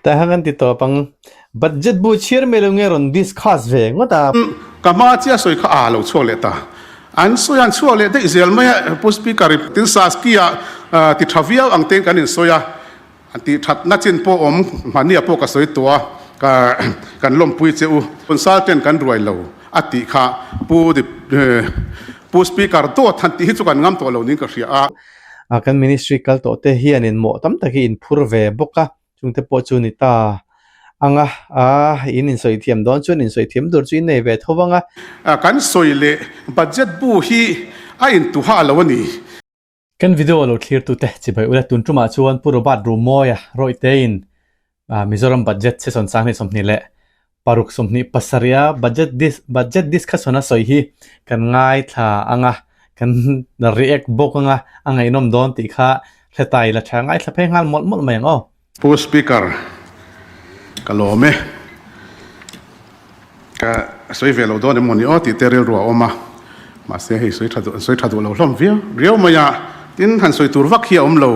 Ta hang an ti tawp ang. Budget bu chhiar mai lo nge rawn discuss ve ngawt a. Ka hma chiah sawi kha a lo chhuak leh ta. An sawi an chhuak leh daih zel mai a, Pu Speaker i tin Saskia ti tha viau ang tein kan insawi a, an tih thatna chin pawh awm hmahnia pawh ka sawi tawh a, ka kan lawmpui che u. Consultant kan ruai lo a tih kha Pu Pu Speaker dawt han tih hi chu kan ngam tawh lo niin ka hria a. Kan ministry kal tawh te hian in mawh tam tak hi in phur ve bawk a. Chungte pawh chu ni ta ang a, a in insawi thiam dawn chuan insawi thiam tur chu in nei ve tho vang a. Kan sawi leh budget bu hi a intuha lo a ni. Kan video lo thlirtute chibai ula tun tumah chuan Pu Robert Rumawia rawitein Mizoram budget session sanghnih 26 27 a budget dis budget discussion a sawi hi kan ngaithla ang a, kan react bawk ang a, a ngaihnawm dawn tih kha hretai la tha ngaithla phei nghal mawlh mawlh mai ang aw. Pu Speaker, ka lawm e. Ka sawi ve lo dawn em mawni aw tih te rilru a awm a, mahse hei sawi tha duh sawi tha duh lo hlawm viau riau mai a, tin han sawi tur vak hi a awm lo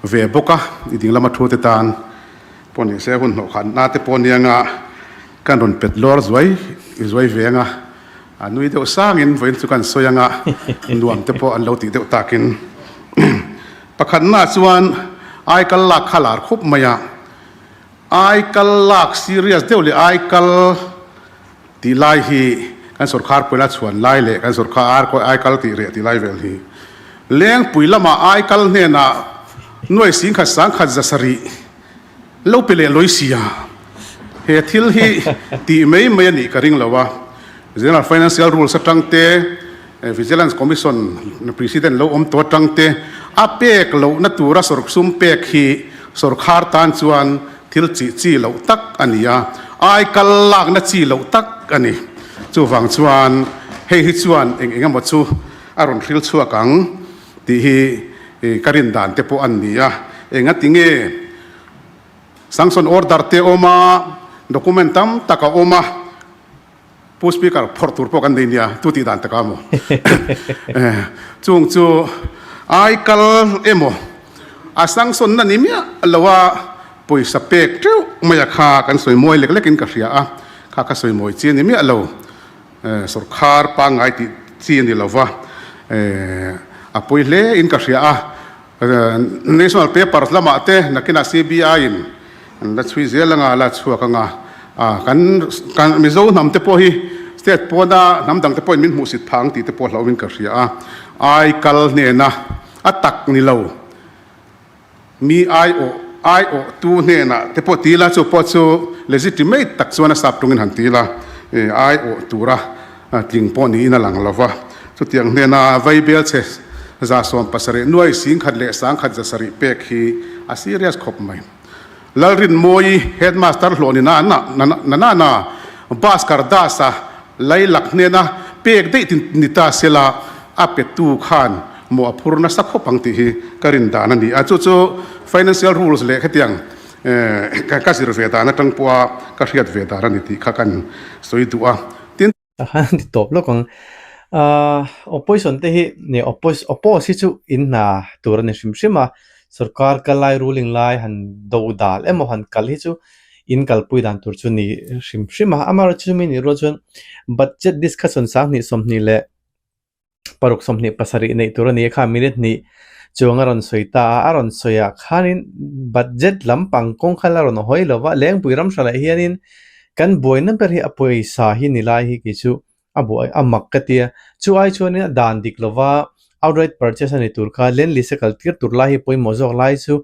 ve bawk a, i ding lama thu te tan pawh ni se hun hnawh khan na te pawh nia nga kan rawn pet lawr zuai zuai ve anga a nui deuh sangin vawiin chu kan sawi anga nuam te pawh an lo tih deuh takin pakhatna chuan aikal lak kha lar khup mai a aikal lak serious deuh leh aikal tih lai hi kan sorkar pawhin a chhuan lai leh kan sorkar aikal tih reh tih lai vel hi lengpui lamah aikal hnenah nuai singkhat sangkhat zasarih Lo pe leh lawi sia, he thil hi tih mai mai a nih ka ring lo a. General Financial Rules atang te, Vigilance Commission President lo awm tawh atang te, a pek lohna tura sawrksum pek hi sawrkhar tan chuan thil chih chi loh tak a ni a, ai kal lakna chi loh tak a ni. Chuvang chuan hei hi chuan eng eng emaw chu a rawn hril chhuak ang. Tih hi ka rin dan te pawh an ni a, engati nge sanction order te awm a, document tam tak a awm a, Pu Speaker phawrh tur pawh kan nei nia, tu tih dan taka maw? Chung chu ai kal emaw a sanction na ni miah lo a, pawisa pek teuh mai a kha kan sawi mawi lek lekin ka hria a, kha ka sawi mawi chi a ni miah lo. Sorkar pangngai tih chi a ni lo va, a pawi hle in ka hria a, National Papers lamah te nakinah CBI in an la chhui zel anga la chhuak anga, kan kan Mizo hnam te pawh hi state pawna hnam dang te pawhin min hmuhsit phah ang tih te pawh hlauhawmin ka hria a, ai kal hnena a tak ni lo. Mi aiawh aiawhtu hnenah te pawh ti ila, chu pawh chu legitimate tak chuan a sap tungin han ti ila, aiawh tura tling pawh niin a lang lo va. Chutiang hnena vaibel chhe 70 nuai 10,100 zasarih pek hi a serious khawp mai. Lalrinmawii headmaster hlawh ni na na na Bhaskar Das-a Lailak hnena pek daih ni ta sela a petu khan maw a phur nasa khawp ang tih hi ka rin dan a ni a. Chu chu financial rules leh khatiang ka zir ve dan atang pawha ka hriat ve dan a ni tih kha kan sawi duh a. Tin. A han ti tawp lawk ang. Opposition te hi nge oppose hi chu in hna tur a ni hrim hrim a. Sorkar kal lai ruling lai han do dal emaw han kal hi chu in kalpui dan tur chu ni hrim hrim a, amaherawhchu chumi nih rual chuan budget discussion 2026 27 neih tur a ni a kha minute hnih chuang a rawn sawi ta a, a rawn sawi ah khanin budget lampang kawng kha la rawn hawi lo va, Lengpui ram hralah hianin kan buaina ber hi a pawisa hi ni lai hi kei chu a buai a mak ka tia chu ai chuanin a dan dik lova outright purchase a ni tur kha land lease a kal tir tur lai hi pawimawh zawk lai chu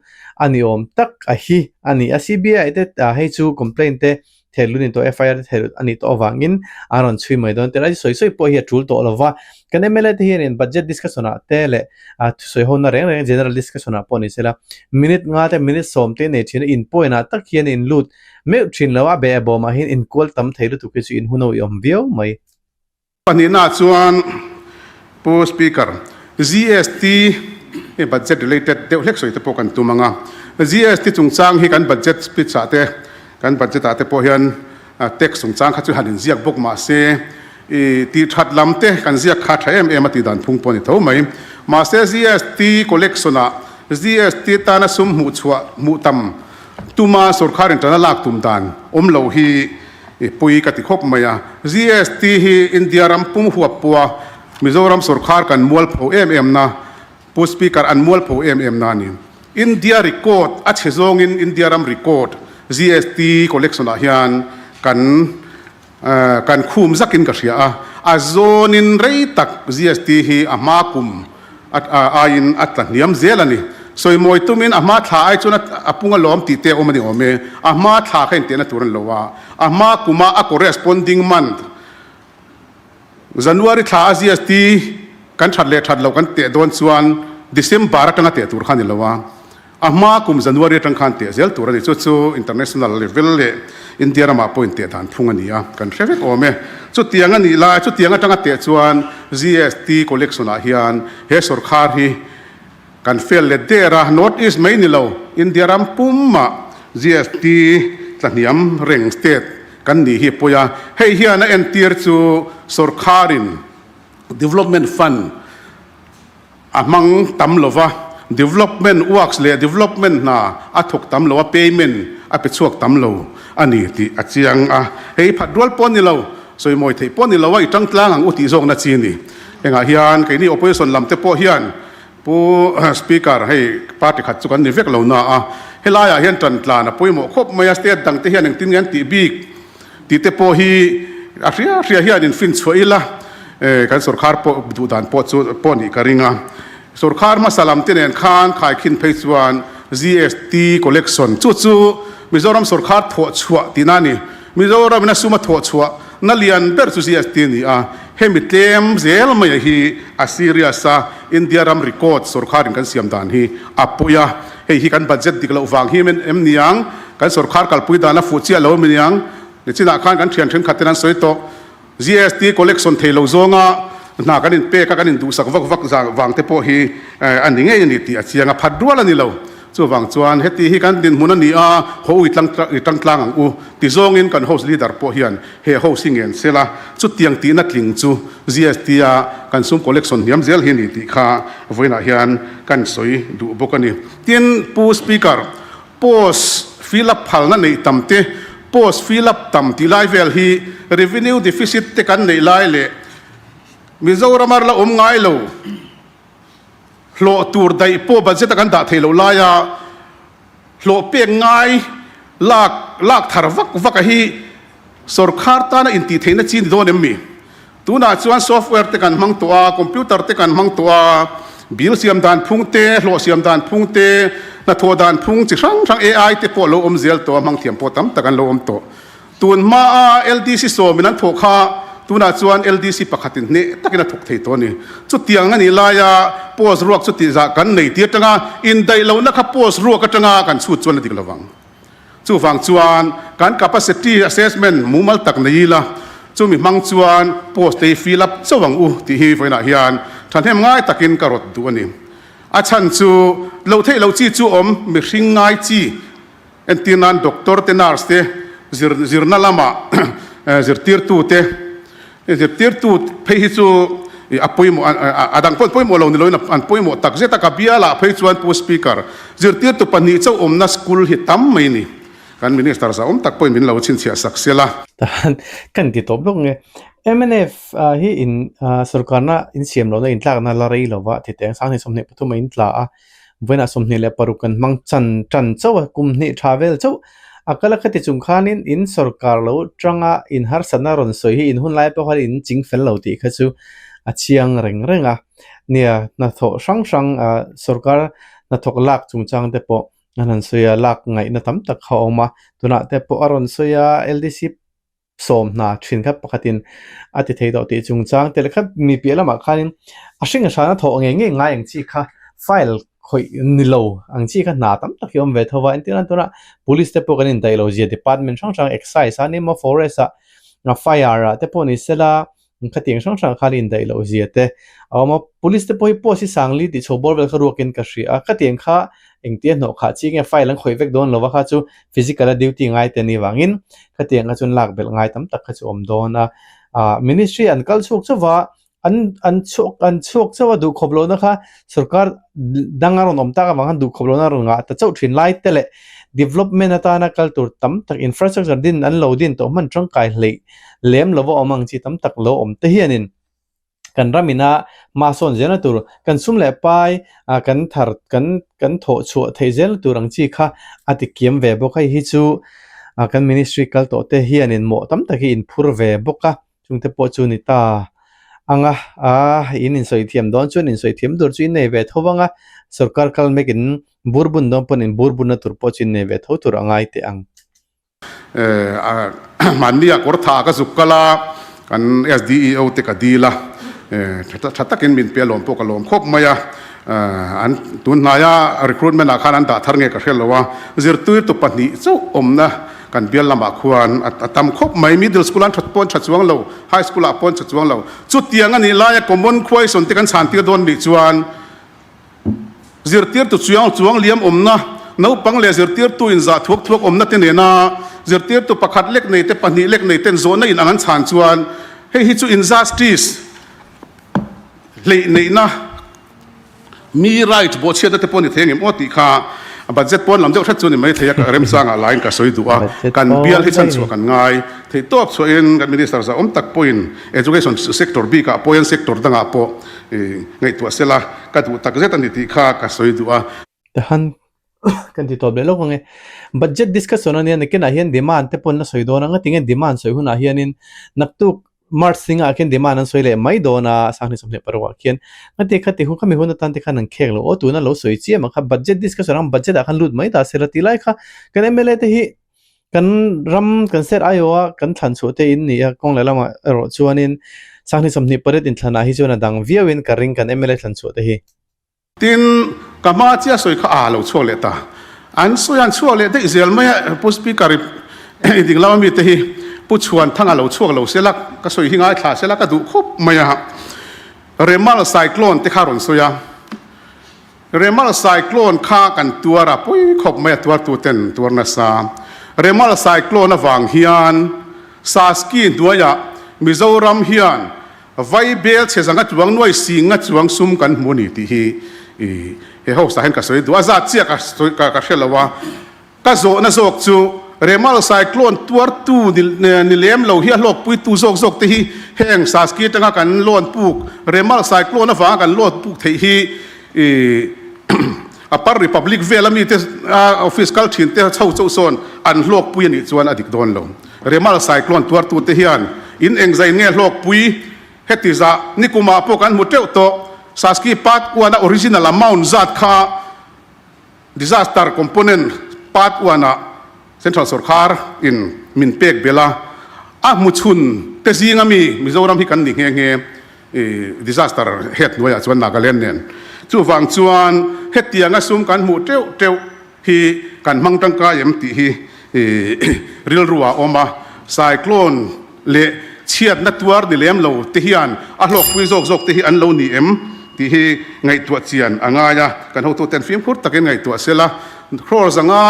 a ni awm tak a hi a ni a C_B_I te ah hei chu complaint te thehlut a ni tawh F_I_R te thehlut a nih tawh avangin an rawn chhui mai dawn tel a sawi sawi pawh hi a tul tawh lova kan M_L_A te hianin budget discussion ah te leh a thusawi ho na reng reng general discussion ah pawh ni sela minute nga te minute sawm te nei thin a in point ah tak hian in lut Meuh thin lo a be bawmah hian inkual tam thei lutuk hi chu in hun a awm viau mai. Pahnihna chuan Pu Speaker, GST hei budget related deuh hlek sawi te pawh kan tum ang a. GST chungchang hi kan budget speech ah te, kan budget ah te pawh hian tax chungchang kha chu han inziak bawk mah se i tih that lam te kan ziak kha tha em em a tih dan phung pawh a ni tho mai. Mahse GST collection ah GST tana sum hmuh chhuah hmuh tam. Tuma sorkharin ṭan a lak tum dan awm lo hi pawi ka ti khawp mai a. GST hi India ram pum huap pawha Mizoram sorkhar kan mualpho em em na, Pu Speaker an mualpho em em na a ni. India record a chhe zawngin India ram record GST collection ah hian kan Kan khum zakin ka hria a, a zawnin rei tak GST hi a hma kum aiin a tla hniam zel a ni. Sawimawi tumin a hma thla ai chuan a pung alawm tih te a awm a ni awm e. A hma thla kha intehna tur a ni lo a, a hma kuma a corresponding month January thla a GST kan that leh that loh kan teh dawn chuan December atanga teh tur kha a ni lo a. A hma kum January atang khan teh zel tur a ni. Chu chu international level leh India ramah pawh inteh dan phung a ni a, kan hre vek awm e. Chutiang a nih lai, chutiang atanga teh chuan GST collection ah hian he sorkar hi kan fail let der a, North East mai ni lo, India ram pumah GST tlahniam reng state kan nih hi a pawi a. Hei hian a entir chu sorkarin development fund A hmang tam lo va, development works leh development hna a thawk tam lo a, payment a pe chhuak tam lo a ni tih a chiang a. Hei phat rual pawh a ni lo, sawimawi theih pawh a ni lo a, i tang tlang ang u tih zawkna chi a ni. Hengah hian keini opposition lam te pawh hian Pu Speaker, hei party khat chu kan ni vek lo na a, helaiah hian tan tlan a pawimawh khawp mai a, state dang te hian engtin nge an tih bik tih te pawh hi a hria hria hian in finchhuah ila kan sorkar pawh duh dan pawh chu pawh nih ka ring a. Sorkar hmasa lam te nen khan khaikhin phei chuan GST collection chu chu Mizoram sorkar thawh chhuah tihna a ni. Mizoram in a sum a thawh chhuah na lian ber chu GST a ni a, hemi tlem zel mai hi a serious a, India ram record sorkar in kan siam dan hi a pawi a, hei hi kan budget dik loh vang hi em ni ang, kan sorkar kalpui dan a fuh chiah lo em ni ang, nichinah khan kan thian thenkhat ten an sawi tawh, GST collection thei lo zawnga hna kan inpek a, kan induhsak vak vak vang te pawh hi a ni ngei a ni tih a chiang a, phat rual a ni lo. Chuvang chuan heti hi kan dinhmun a ni a, haw u i tlang tlang ang u ti zawngin kan House Leader pawh hian he House hi ngen sela, chutiang tihna tling chu GST a kan sum collection hniam zel hi a ni tih kha vawiinah hian kan sawi duh bawk a ni. Tin, Pu Speaker, Post fill up phalna neih tam te, post fill up tam tih lai vel hi revenue deficit te kan neih lai leh Mizoram a la awm ngai lo, hlawh tur daih pawh budget a kan dah theih loh laia hlawh pek ngai lak lak thar vak vak a hi Sorkar tana intih theihna chi ni dawn em mi? Tunah chuan software te kan hmang tawh a, computer te kan hmang tawh a, bill siam dan phung te, hlawh siam dan phung te, hnathawh dan phung chi hrang hrang AI te pawh a lo awm zel tawh a, hmang thiam pawh tam tak an lo awm tawh. Tun hmaa LDC sawmin an thawh kha tunah chuan LDC pakhatin hneh takin a thawk thei tawh a ni. Chutiang a nih laia post ruak chu tihzah kan nei tir atanga indaih lohna kha post ruak atanga kan chhut chuan a dik lovang. Chuvang chuan kan capacity assessment mumal tak nei ila, chumi hmang chuan post te hi fill up chauh ang u tih hi vawiinah hian thahnem ngai takin ka rawt duh a ni. A chhan chu loh theih loh chi chu awm mihring ngai chi entir nan doctor te nurse te zir zirna lamah zirtirtu te Zirtirtu phei hi chu a pawimawh a dang pawh an pawimawh lo ni loin an pawimawh tak zet a, ka bialah phei chuan Pu Speaker, zirtirtu pahnih chauh awmna school hi tam mai ni. Kan Minister zahawm tak pawhin min lo chhinchhiah sak sel a. Tahan kan ti tawp lawk nge. Mnf hi in sorkarna insiam lohna intlakna la rei lova titeng 2023 a intla a. Vawiinah 26 kan hmang chan tan chauh a, kum hnih tha vel chauh a kal a khati chung khanin in sorkar lo tanga in harsatna rawn sawi hi in hun lai pawh khan in ching fel lo tih kha chu a chiang reng reng a. Nia, hnathawh hrang hrang ah sorkar hnathawk lak chungchang te pawh an han sawi a, lak ngaihna tam tak kha a awm a, tunah te pawh a rawn sawi a, LDC sawm hna thin kha pakhatin a ti thei tawh tih chungchang te leh kha mi piah lamah khanin a hring a hrana thawh ngei ngei ngai ang chi kha file khawih ni lo ang chi kha hna tam tak hi a awm ve tho va entir nan tunah police te pawh kan indaih lo zia department hrang hrang excise a ni emaw forest ah fire ah te pawh ni sela Khatiang hrang hrang khan indaih loh zia te a awm a, police te pawh hi post hi sangli tih chho bawr vel kha ruakin ka hria a, khatiang kha engtia hnawh khah chi nge file an khawih vek dawn lo va kha chu physical a duty ngai te ni vangin khatiang kha chuan lak belh ngai tam tak kha chu a awm dawn a, ah ministry an kal chhuak chauh va. an an chhuak an chhuak chauh a duhkhawp lohna kha sorkar dang a rawn awm tak avang khan duhkhawp lohna a rawn ngah ta chauh thin lai te leh development atana kal tur tam tak infrastructure din an lo din tawh hman tangkai hleih lem lova awm ang chi tam tak lo awm te hianin kan ram ina hmasawn zelna tur kan sum leh pai ah kan thar kan kan thawh chhuah theih zelna tur ang chi kha a ti kiam ve bawk a hei hi chu ah kan ministry kal tawh te hianin mawh tam tak hi inphur ve bawk a chungte pawh chu ni ta ang a ah in insawi thiam dawn chuan insawi thiam tur chu in nei ve tho vang a sorkar kal mek in bur bun dawn pawn in bur bunna tur pawh chu in nei ve tho tur a ngai teh ang. Mahnia kawr tha ka zuk kal a, kan SDEO te ka dil a, tha takin min pe alawm pawh ka lawm khawp mai a, an tun hnaia recruitment ah khan an dah thar nge ka hre lo a, zirtirtu pahnih chauh awmna kan bial lamah khuan a tam khawp mai, middle school an that pawn tha chuang lo, high school ah pawn tha chuang lo, chutiang a nih laia common question te kan chhan tir dawn nih chuan Zirtirtu chuang chuang liam awmna, naupang leh zirtirtu inzah thuak thuak awmna te nena zirtirtu pakhat lek nei te pahnih lek nei ten zawhna in ang an chhan chuan hei hi chu injustice hleih neihna mi right bawhchhiatna te pawh a ni thei ang em aw tih kha budget pawn lam deuh hret chu a ni mai thei a, remchangah laiin ka sawi duh a, kan bial hi chhanchhuah kan ngai theih tawp chhuahin kan minister zahawm tak pawhin education sector bikah pawhin sector dangah pawh Ngaihtuah sela, ka duh tak zet a ni tih kha ka sawi duh a. Tahan kan ti tawp leh lawk ang e. Budget discussion a nia, nakinah hian demand te pawn la sawi dawn a, ngatinge demand sawi hunah hianin naktuk March singah khian demand an sawi leh mai dawn a, Sanghnih 26 ah khian. Ngati kha ti hun khami hun atan te khan an khek lo aw, tuna lo sawi chiam ang kha budget discussion ang budget ah khan lut mai ta sela ti lai kha kan mla te hi Kan ram kan set aiawh a, kan thlan chhuah te in ni a, kawng leh lamah erawh chuanin Sanghnih 28 inthlanah hi chuan a dang viauin ka ring kan mla thlan chhuah te hi. Tin, ka hma chiah sawi kha aa lo chhuak leh ta. An sawi an chhuak leh daih zel mai a, Pu Speaker i ding lama mite hi Pu Chhuanthanga lo chhuak lo sela, ka sawi hi ngaithla sela ka duh khawp mai a. Remal Cyclone te kha rawn sawi a. Remal Cyclone kha kan tuar a, pawi khawp mai a tuartu ten tuar nasa. Remal Cyclone avang hian Saski hnuaiah Mizoram hian vai bel chhe zanga chuang nuai singa chuang sum kan hmu a ni tih hi he house ah hian ka sawi duh a, zat chiah ka sawi ka hre lo a. Ka zawhna zawk chu Remal Cyclone tuartu ni lem lo hi a hlawkpuitu zawk zawk te hi heng Saski atanga kan loan puk Remal Cyclone avanga kan loan puk theih hi Upper Republic vel ami te office kal thin te chho chauh sawn an hlawkpui a nih chuan a dik dawn lo. Remal Cyclone tuartu te hian in engzain nge hlawkpui heti zah nikumah pawh kan hmu teuh tawh Saski Part one a original amount zat kha Disaster component part one ah Central sorkar in min pek belh a, a hmu chhun te zing ami Mizoram hi kan ni nghe nghe i disaster head hnuaiah chuan Nagaland nen. Chuvang chuan hetianga sum kan hmuh teuh teuh hi kan hmang tangkai em tih hi rilru ah a awm a, cyclone leh chhiatna tuar ni lem lo te hian a hlawkpui zawk zawk te hi an lo ni em tih hi ngaihtuah chian a ngai a, kan hotuten fimkhur takin ngaihtuah se la, crore zanga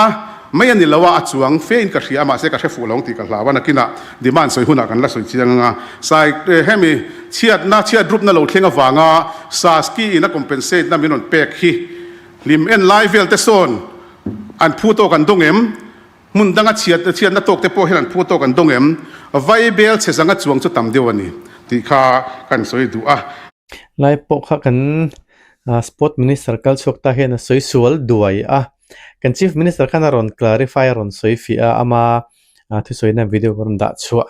mai a ni lo a, a chuang fe in ka hria a, mahse ka hre fuh lo ang tih ka hlau a, nakinah demand sawi hunah kan la sawi chiang ang a, sai hemi chhiatna chhiat rupna lo thleng avanga Saski in a compensate na min rawn pek hi hlim en lai vel te sawn an phu tawk an dawng em? Hmun danga chhiat chhiatna tawk te pawh hian an phu tawk an dawng em? Vai bel chhe zanga chuang chu tam deuh a ni tih kha kan sawi duh a. Lai pawh kha kan Sport Minister kal chhuak ta hian a sawi sual duai a. Kan Chief Minister khan a rawn clarify a rawn sawi fiah a, ama thusawina video ka rawn dah chhuah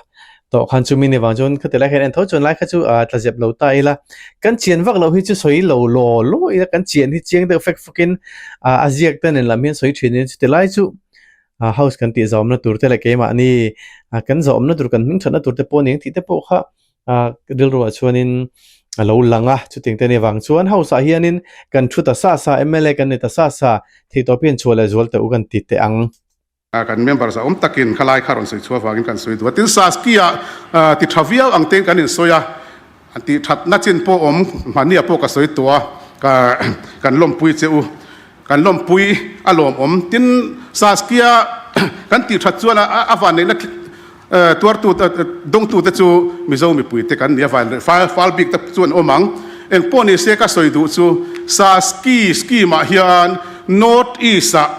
tawh khan chumi ni vang chuan khati lai khan en tho chuan lai kha chu tla zep lo ta ila. Kan chian vak loh hi chu sawi lo law law ila, kan chian hi chiang deuh fek fawkin a ziak te nen lam hian sawi thin in chuti lai chu house kan tih zawmna tur te leh keimahni kan zawmna tur kan hming thatna tur te pawh ning tih te pawh kha rilru ah chuanin a lo lang a chutiang te ni vang chuan house ah hianin kan thu ta sa sa mla kan ni ta sa sa theihtawp hian chhuah leh zual teh u kan ti teh ang. Kan members a awm takin khalai kha rawn sawi chhuah vangin kan sawi duh a, tin Saski-ah ti tha viau ang tein kan insawi a, an tih thatna chin pawh awm hmahniah pawh ka sawi tawh a, ka kan lawmpui che u, kan lawmpui a lawmawm. Tin Saski-a kan tih that chuan a vanneihna. Tuartu dawngtute chu Mizo mipuite kan ni a, van fal fal bik te chu an awm ang. Eng pawh ni se ka sawi duh chu Saski scheme ah hian North East ah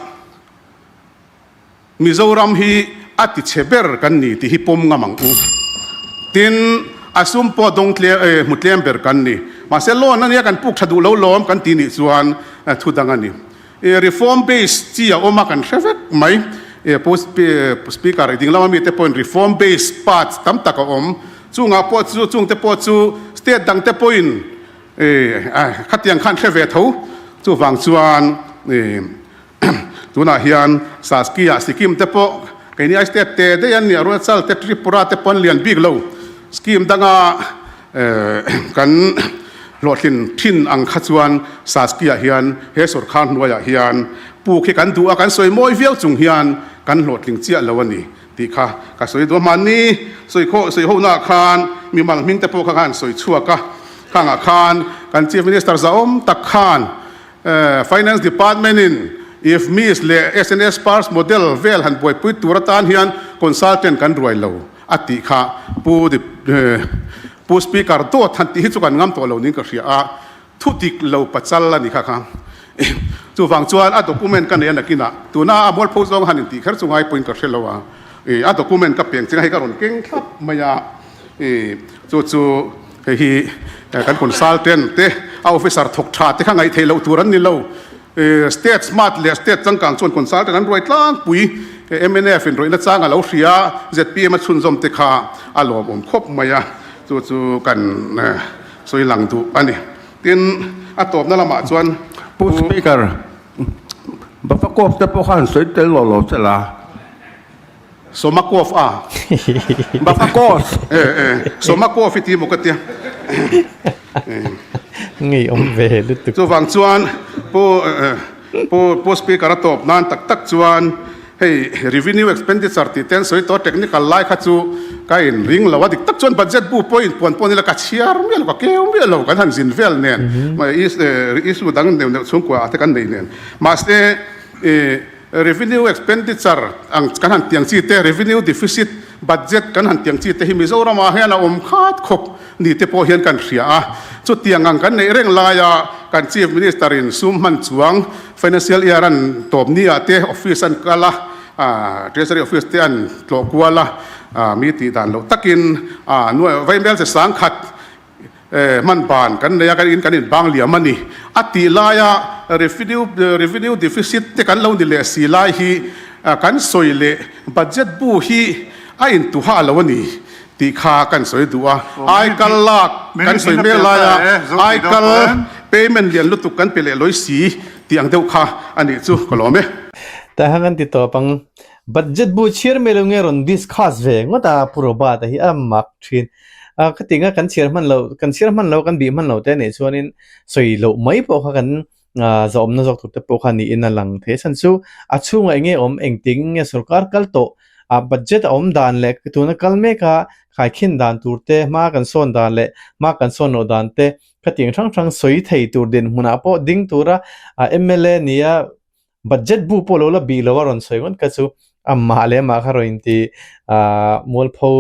Mizoram hi a ti chhe ber kan ni tih hi pawm ngam ang u. Tin, a sum pawh dawng tlem eh hmu tlem ber kan ni. Mahse loan ania kan puk tha duh lo lawm kan ti nih chuan thu dang a ni. Reform base chi a awm a kan hre vek mai. Pu Speaker i ding lama mite pawhin reform base parts tam tak a awm. Chungah pawh chu chungte pawh chu state dangte pawhin khatiang khan hre ve tho. Chuvang chuan tunah hian Saskia Sikkim te pawh keini ai state te daih an ni Arunachal te Tripura te pawh an lian bik lo. Scheme danga Kan hlawhtlin thin ang kha chuan Saskia hian he sawrkhar hnuaiah hian puk hi kan duh a, kan sawi mawi viau chung hian kan hlawhtling chiah lo a ni tih kha ka sawi duh a. Mahni sawi sawi honaah khan mimal hming te pawh kha khan sawi chhuak a, khangah khan kan Chief Minister zahawm tak khan Finance Department in IFMIS leh SNS Pars model vel han buaipui tur atan hian consultant kan ruai lo. A tih kha Pu Pu Speaker dawt han tih hi chu kan ngam tawh lo niin ka hria a, thu dik lo pachal a ni kha kha. Chuvang chuan a document ka nei a nakinah tuna a mualpho zawng han intih kher chu ngai pawhin ka hre lo a, a document ka peng chinga hei ka rawn keng thlap mai a, chu chu hei hi kan consultant te a officer thawk tha te kha ngaih theih loh tur an ni lo. State smart leh state changkang chuan consultant an ruai tlangpui. Mnf in rawihna chang a lo hria, zpm a chhunzawm te kha a lawmawm khawp mai a, chu chu kan sawi lang duh a ni. Tin, a tawpna lamah chuan Pu Speaker, Bafakov te pawh khan sawi tel lo lo che la. Somakov a. Bafakov. Somakov i ti maw ka tia. Ngei awm ve lutuk. Chuvang chuan Pu Pu Pu Speaker a tawp nan tak tak chuan hei revenue expenditure tih te an sawi tawh technical lai kha chu ka in ring lo a dik tak chuan budget bu pawh in puan pawh nila ka chhiar miah lo ka keu miah lo kan han zin vel nen issue dang neuh neuh chhungkua ah te kan nei nen mahse Revenue expenditure ang kan han tiang chi te, revenue deficit budget kan han tiang chi te hi Mizoram ah hian a awm khat khawp ni te pawh hian kan hria a. Chutiang ang kan neih reng laia kan Chief Minister in sum hman chuang financial year an tawp ni ah te office an kal a, Treasury office te an tlawh kual a, mi tih dan loh takin vaimel che sangkhat Hman ban kan nei a, kan in kan in bang liam a ni. A tih laia revenue revenue deficit te kan lo ni leh si lai hi kan sawi leh budget bu hi a intuha lo a ni tih kha kan sawi duh a. Aikal lak kan sawi mek laia aikal payment lian lutuk kan pe leh lawi si tih ang deuh kha a nih chu ka lawm e. Tah hian kan ti tawp ang. Budget bu chhiar mai lo nge rawn discuss ve ngawt a Pu Robert-a hi a mak thin. A ka tinga kan chhiar hman lo kan chhiar hman lo kan bih hman lo te anih chuanin sawi loh mai pawh kha kan ah zawhawmna zawk tur te pawh kha niin a lang thei a chhan chu a chhungah eng nge awm engtin nge sorkar kal tawh ah budget a awm dan leh tuna kal mek a khaikhin dan tur te hma kan sawn dan leh hma kan sawn loh dan te khatiang hrang hrang sawi thei tur dinhmunah pawh ding tura ah M L A nia Budget bu pawh lo la bih lo a rawn sawi ngawt kha chu amah leh amah kha rawn inti ah mualpho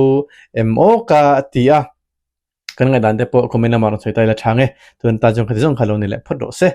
em aw ka ti a, kan ngaihdan te pawh comment lamah rawn sawi ta ila tha nge, tun tan chuan khati zawng kha lo ni leh phawt rawh se.